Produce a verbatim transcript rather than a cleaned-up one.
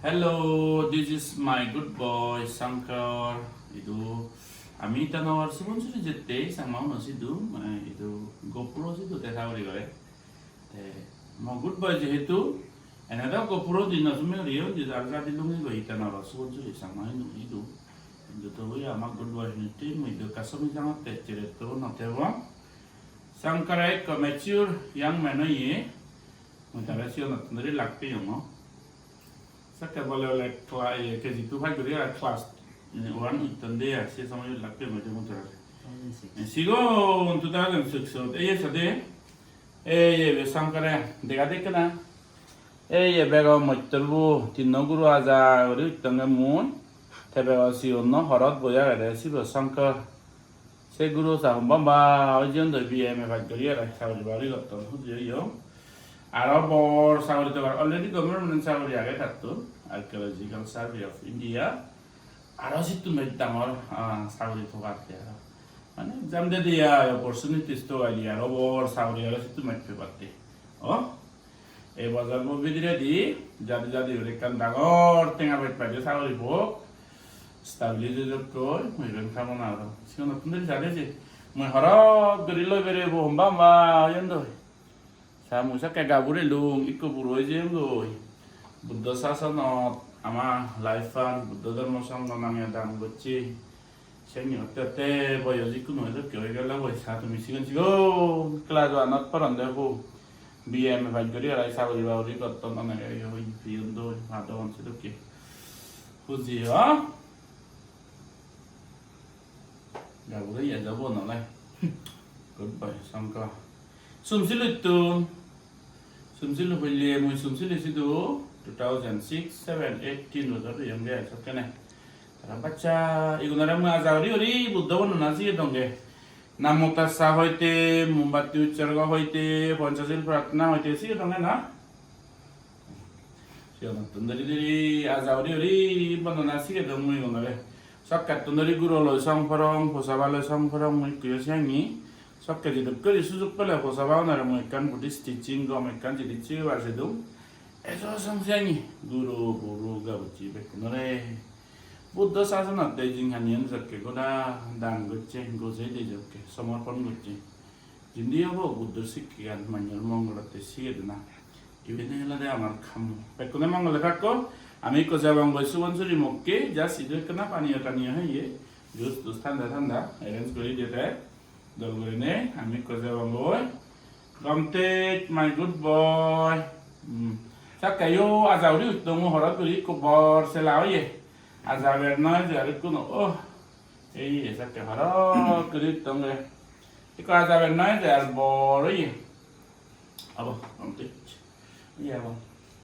Hello, this is my good boy Shankar. Idu ami Itanagar Subansiri jette Changma uno sidu, eh, idu GoPro sidu te sagori gore. Te mo good boy jehetu, ene do GoPro di no sumi ori yo, di dar gadi lungi go Itanagar Subansiri Changma inu idu. Idu to oi ama good boy hinitti, mui idu ekka somi jangotte, chere to no tebo. Shankar ekko mature young man oye, mui tare siyonottun dhuri lak peyongo. Sekke bole bole cla-, eh, K G two pass guri ar class, eh, one utton de ar, se somoy lak peyongo je mui tare. Two thousand six. Eh, sigon two thousand six ot, ei sade, ei, ei, Shankare, dega de ekkena. Ei, ei, bego mottor bu, tinno guro aja guri uttonge mui. Te bego siyonno horot boi agede, sibe Shankar. Se guro sa hom bamba oi jiyondoi B A M A pass guri aro sagori bagori gotton huji oyon. Aro bor sagori tobar already government sagori agey tattun, Archaeological Survey of India. Aro sittun bej dangor, ah, sagori tobatte aro. Mane exam dede ai opportunities tobaide aro bor sagori aro sittun bej pebatte. Oh? Ei bojor bo bidiredi jadi jadi guri ekkan dangor tenga bej paide sagori pok, stabilize ojokkoi, mui iben kamona gorong. Sigonottun deri sade je mui horot guri loi berebo, hom bamba oyondoi. Sa mui sakke gabur elung, ikko buro oi jeyongoi. Buddho sasonot ama life-an Buddho Dhormo Sangho nange dan gocche. Seni otte otte boyos ikkunu edokke oi gelo goi, sa tumi sigon sigon class one-ot poronde hu. B A M A pass guri arai sagori bagori gotton, onege oi piyon doi padon sedokke. Huji o? Gabure ye jabo nolai. Good boy, Shankar. Sumsiluttun. Sumsilu hoile mui Sumsilu sidu two thousand six, seven, eight, tin bojor oyonge ai sokkene. Tara baccha igunore mui aja guri guri Buddho bondona sigedonge. Namo tassa hoite, mombatti utsorgo hoite, Panchashil prarthona hoite sigedonge na? Siyonottun dhuri dhuri aja guri guri bondona sigedong mui igunore. Sokkettun dhuri guro loi song porong, posaba loi song porong mui ikkuyo siyangi. Sokke jedokke guri sujug pele posaba unore mui ekkan Buddhist teaching gom ekkan jinis sigebar sedung. Ejo song siyangi guro guro gabucchi bekkunore. Buddho sasonot de jinghaniyan jokke goda dan gocche, gojei de jokke, somorpon gocche. Jindi obo Buddhor sikkegan manjor mongolotte sigedena. Iben olode amar kammo. Bekkune mongole thakko. Ami ikko jebong goi Subansiri mokke, just idu ekkena paniyo taniyo heye. Juice tuice thanda thanda arrange guri dede. Dol gurinei ami ikko jebong goi. Gomtej, my good boy. Hmm. Sakkeyo aja guri uttongo, horot guri ikko bor sela oye. Aja ber noi je ar ikko no. Oh. Ei, ei, sakke horot guri uttonge. Ikko aja ber noi je ar bor oye. Abo, complete. Iye abo.